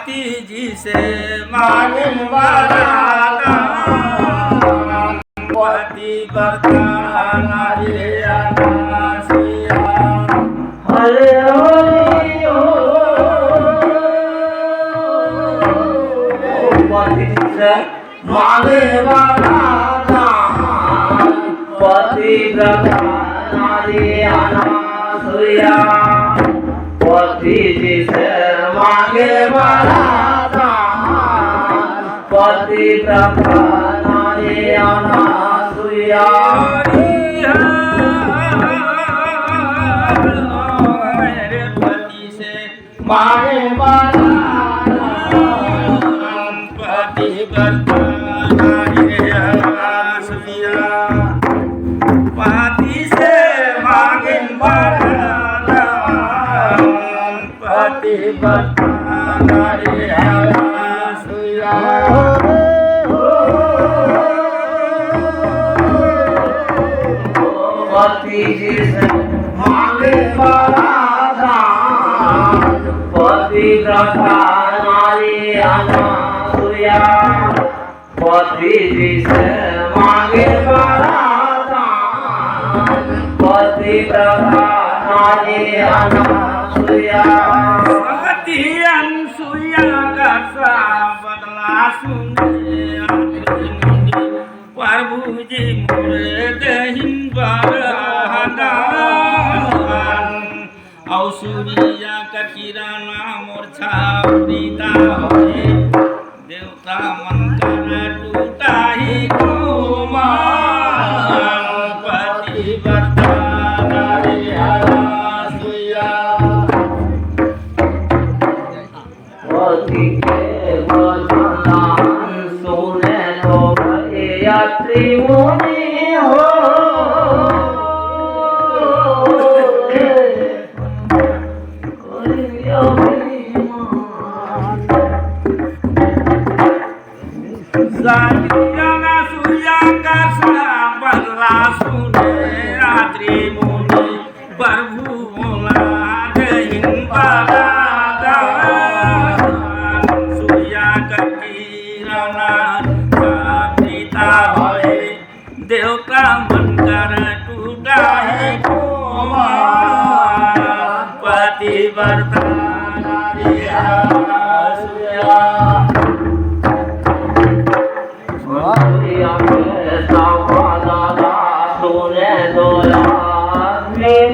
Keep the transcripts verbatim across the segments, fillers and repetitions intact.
जी से मांगिन वरदान, पतिव्रता नारी अनसुईया। हरे हरि हरि। पति जी से मांगे वरदान, पतिव्रता नारी अनसुईया। पति जी से मांगे वरदान, पतिव्रता नारी अनसुईया। पति से मांगे वरदान, पतिव्रता नारी अनसुईया। पति से मांगे वरदान, पतिव्रता नारी अनसुईया। पति जी से मांगे वरदान, पतिव्रता नारी अनसुईया। पति जी से मांगे वरदान, पतिव्रता नारी अनसुईया। सती अनसुईया का सा बदला सुने, प्रभु जी मोरे देहिन वरदान। अउ सूर्य का किरण मोर छावरीता होए, देवता मन कर टूटा ही गुमान। पतिव्रता नारी अनसुईया। पति के वचन सुने तो भई अत्रि मुनि हो। सती अनसुईया का सा बदला सुने अत्रि मुनि, प्रभु मोला देहिन वरदान। सूर्य का किरण छावरीता होए, देवता मन कर टूटा ही गुमान। पतिव्रता नारी अनसुईया। सुने दोया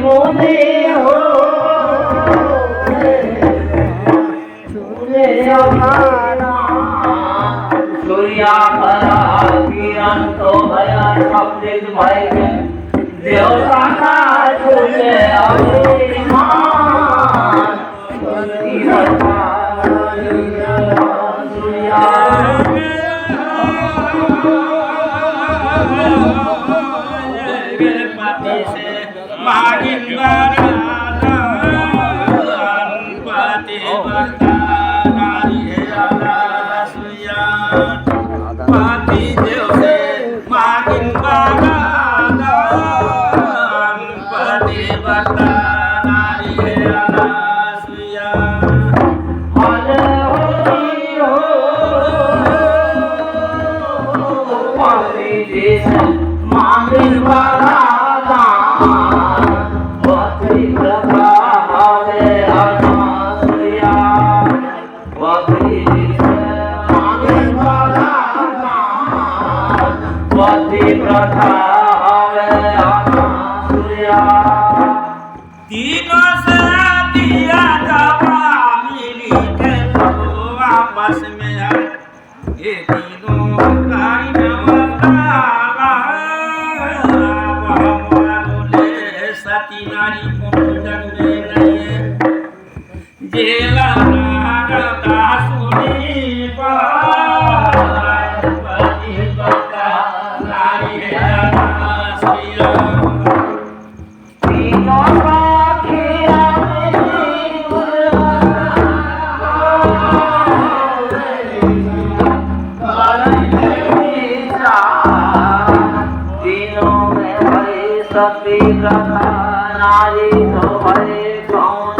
मुनि हो। सूर्य का किरण तो भया, सब चीज भाई देवता का सूर्य अभिमान। पति से मांगिन वरदान, पतिव्रता नारी अनसुईया। पति देव से मांगिन वरदान, पतिव्रता नारी अनसुईया। हरे हरि हो। पति जी से मांगिन वरदान, पतिव्रता हवे अनसुईया। पति जी से मांगिन वरदान, पतिव्रता हवे अनसुईया। तीनों से दिया जब मिली के तो आपस में है। ये तीनों का ही नमस्कार है। अब हमारो ले सती नारी कोनो जग में नहीं है। जेला नारद सुनी पाए, पतिव्रता नारी है ना सुइया। तीनों में भई सती प्रधान, नारी तो भई कौन?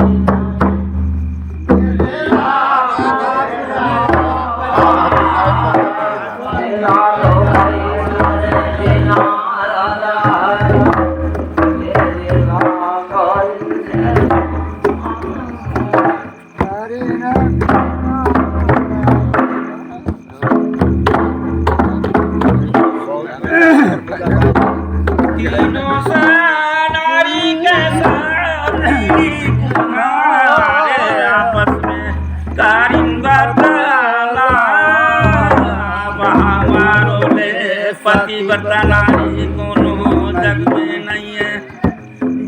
पतिव्रता नारी कोनो जग में नइये,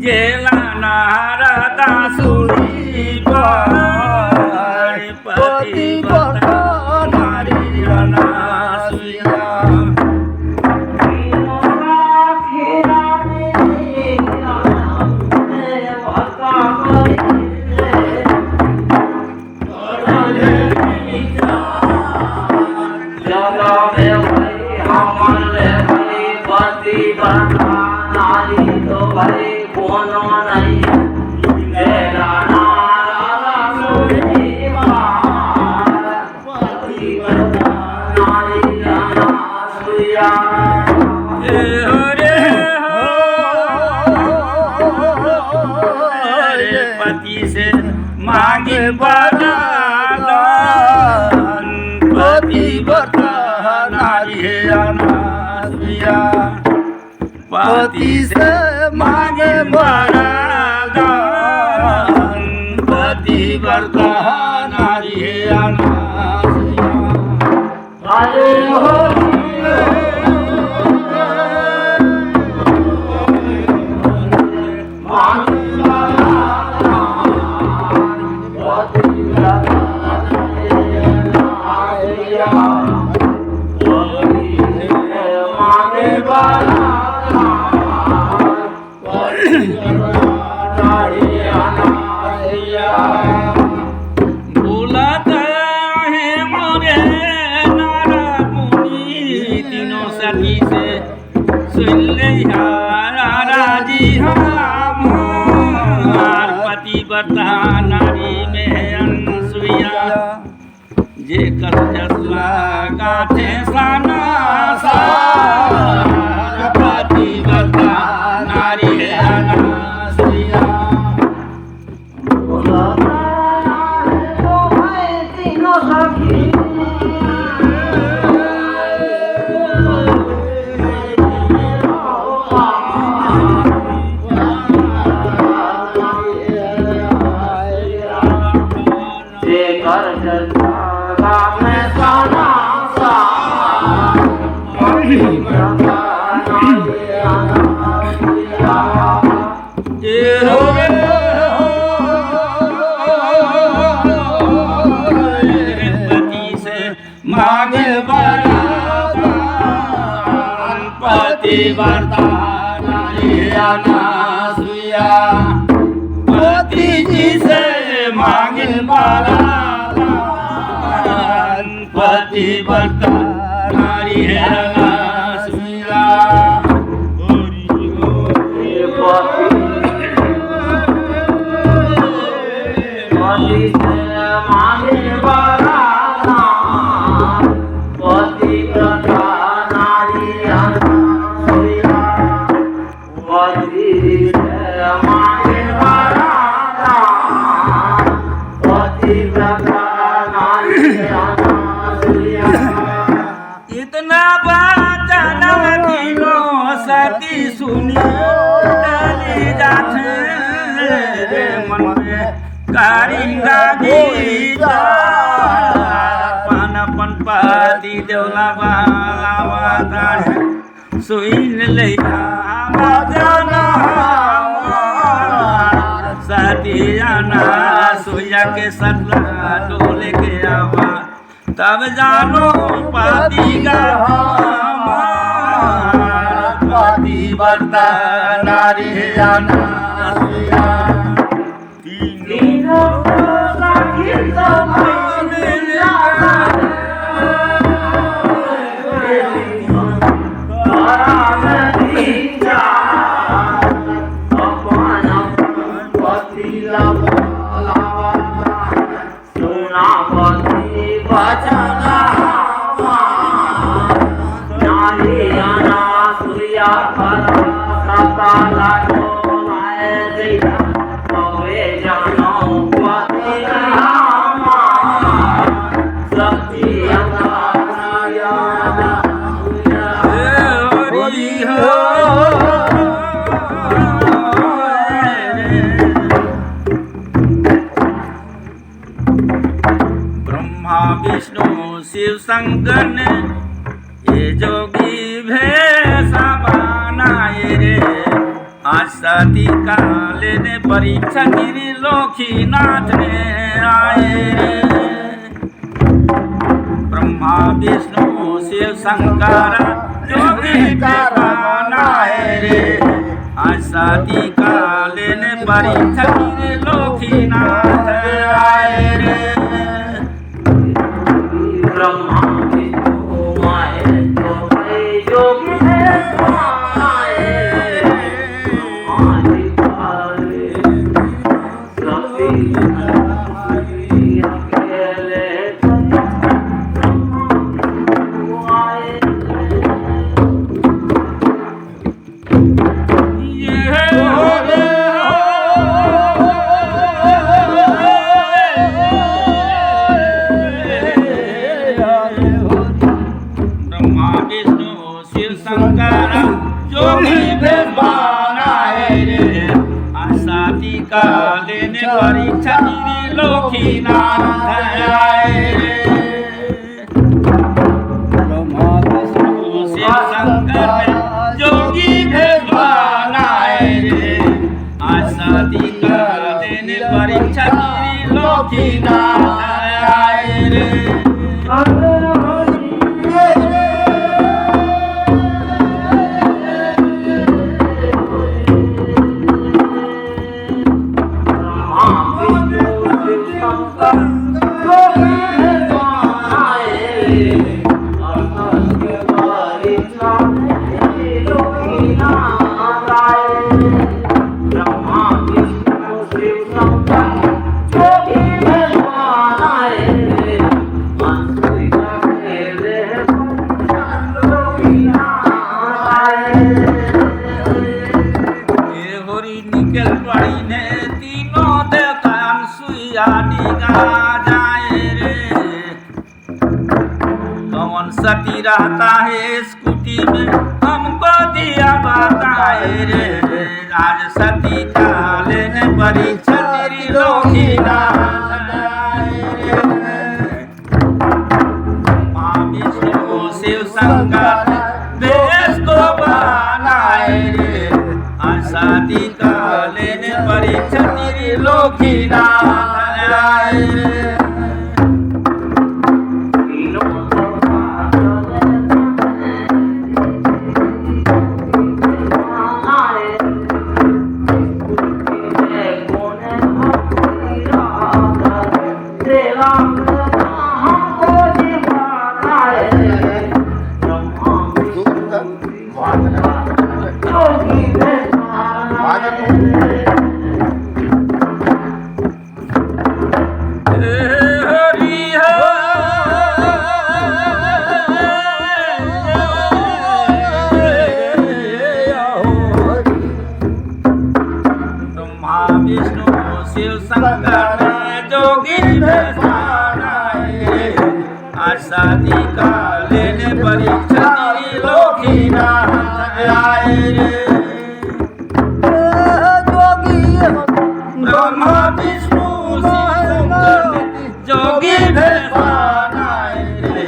जेला नारद सुनी पाए। पतिव्रता नारी अनसुईया। पति से मांगे वरदान, पतिव्रता नारी हे अनसुईया। पति से मांगे वरदान, पतिव्रता नारी हे अनसुईया। बोलत हे मोरे नारद मुनि, तीनों सती से सुन ले राजी हमार। पतिव्रता नारी में अनसुईया, जेकर जस लागथे सनासन, पतिव्रता नारी हे अनसुईया। पति से मांगे वरदान, पतिव्रता नारी अनसुईया। पति जी से मांगे वरदान, पतिव्रता नारी हे अनसुईया। इतना बचन तीनों सती सुनी डरी जाथे, मन में कारिंदा गीत। अपन अपन पति देवला बालावत हे, सुन लइका बचन हमार। सती अनसुईया के सतला डोले के आवा, तब जानो पति का हमार। पतिव्रता नारी अनसुईया। तीनों सखी समान ब्रह्मा विष्णु शिव शंकर ने, ये जोगी भेष बनाए रे, आज सती काले ने परीक्षा त्रिलोकीनाथ ने आए रे। ब्रह्मा विष्णु शिव शंकर जोगी भेष बनाए रे, आज सती काले ने परीक्षा त्रिलोकीनाथ आए रे। ब्रह्मा विष्णु महेश जोगी भेष बनाए रे। ब्रह्मा विष्णु शिव शंकर जोगी भेष बनाए रे, आज सती काले ने परीक्षा त्रिलोकीनाथ आए रे। ब्रह्मा विष्णु शिव शंकर जोगी भेष बनाए रे, आज सती काले ने परीक्षा त्रिलोकीनाथ आए रे। ए होरी निकल पड़ी ने तीनों देवता अनसुईया डिगा जाए रे। कौन सती रहता है स्कूटी में, हमको दिया बताए रे। आज सती काले ने परीक्षा त्रिलोकीनाथ आए रे। ब्रह्मा विष्णु शिव शंकर भेष को बनाए रे, आज सती काले ने परीक्षा त्रिलोकीनाथ आए रे। ब्रह्मा विष्णु शिव शंकर जोगी भेष बनाए, आज सती काले ने परीक्षा त्रिलोकीनाथ आए रे। जोगी ब्रह्मा विष्णु शिव शंकर जोगी भेष बनाए रे।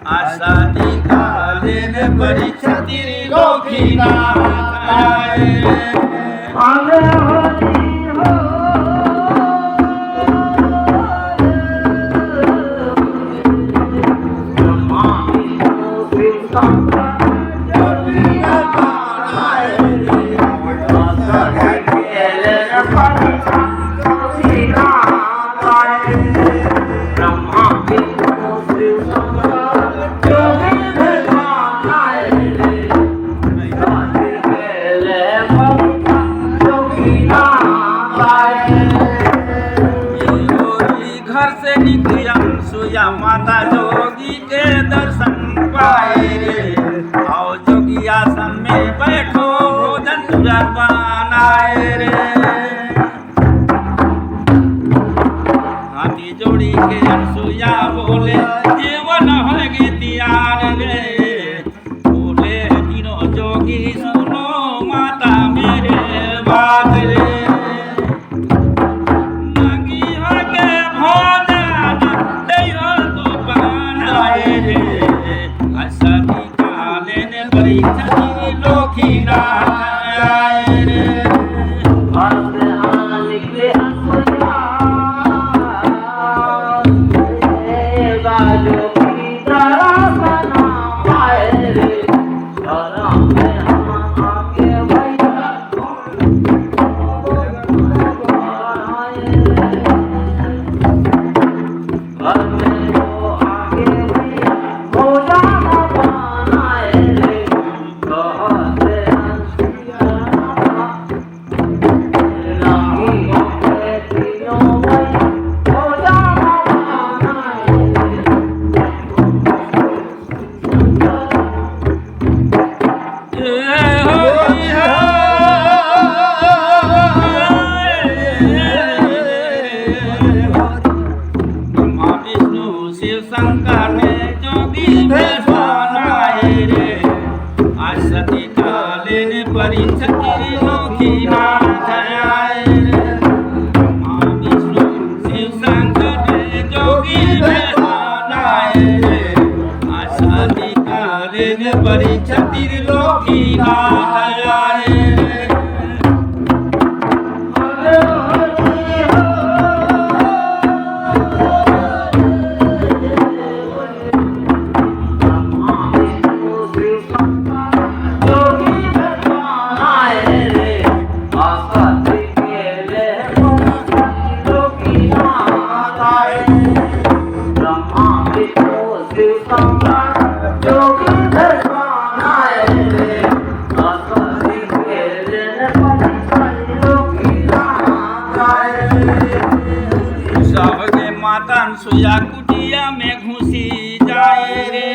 आज सती काले ने परीक्षा त्रिलोकीनाथ आए रे। घर से निकली अनसुईया माता जोगी के दर्शन पाए रे। आओ जोगी आसन में बैठो, भोजन तुरंत बनाए रे। हाथी जोड़ी के अनसुईया बोले, जीवन होगी तियार रे। बोले तीनों जोगी सुनो माता मेरे बात रे। मांगी हो के भोजन, दइयो तो पान आए रे। आज सती काले ने परी ब्रह्मा विष्णु शिव शंकर ने जोगी भेष बनाए रे। आज सती काले ने परीक्षा तेरी लोकी नाथ आए रे। ब्रह्मा विष्णु शिव शंकर ने जोगी भेष बनाए रे। आज सती काले ने परीक्षा तेरी लोकी नाथ आए रे। सबके मातन सुया कुटिया में घुसी जाए रे,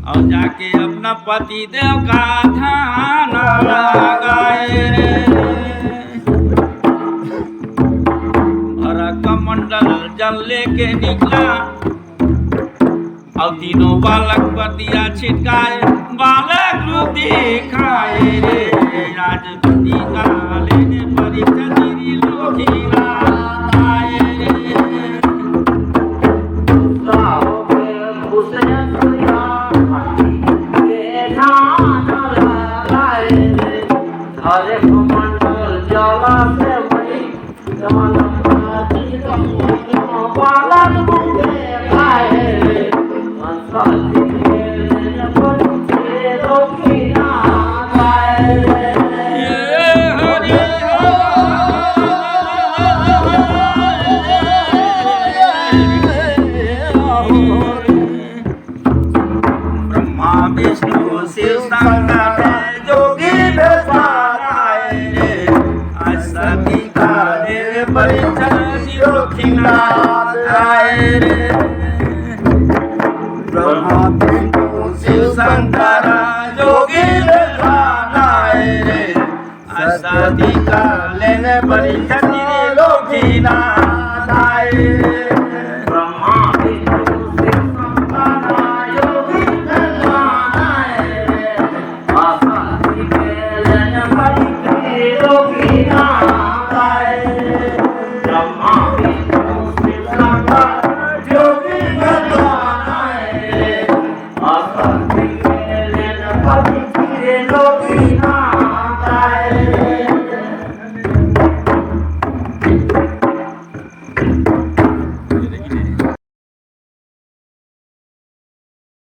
और जाके अपना पति देव का ध्यान लगाए रे। भरा कमंडल जल लेके निकला, और तीनों बालक पर दिया छिटकाए, बालक रूप दिखाए रे। आज पति काले ने परीक्षा तेरी लोकी नाथ आए रे। हरे कमंडल जला से वही ब्रह्मा विष्णु शिव शंकर जोगी भेष बनाए रे। आज सती काले परीक्षा तेरी लोकी नाथ आए रे। ब्रह्मा विष्णु शिव शंकर जोगी भेष बनाए रे। आज सती काले ने परीक्षा तेरी लोकी नाथ आए। ब्रह्मा विष्णु शिव शंकर जोगी भेष बनाए रे।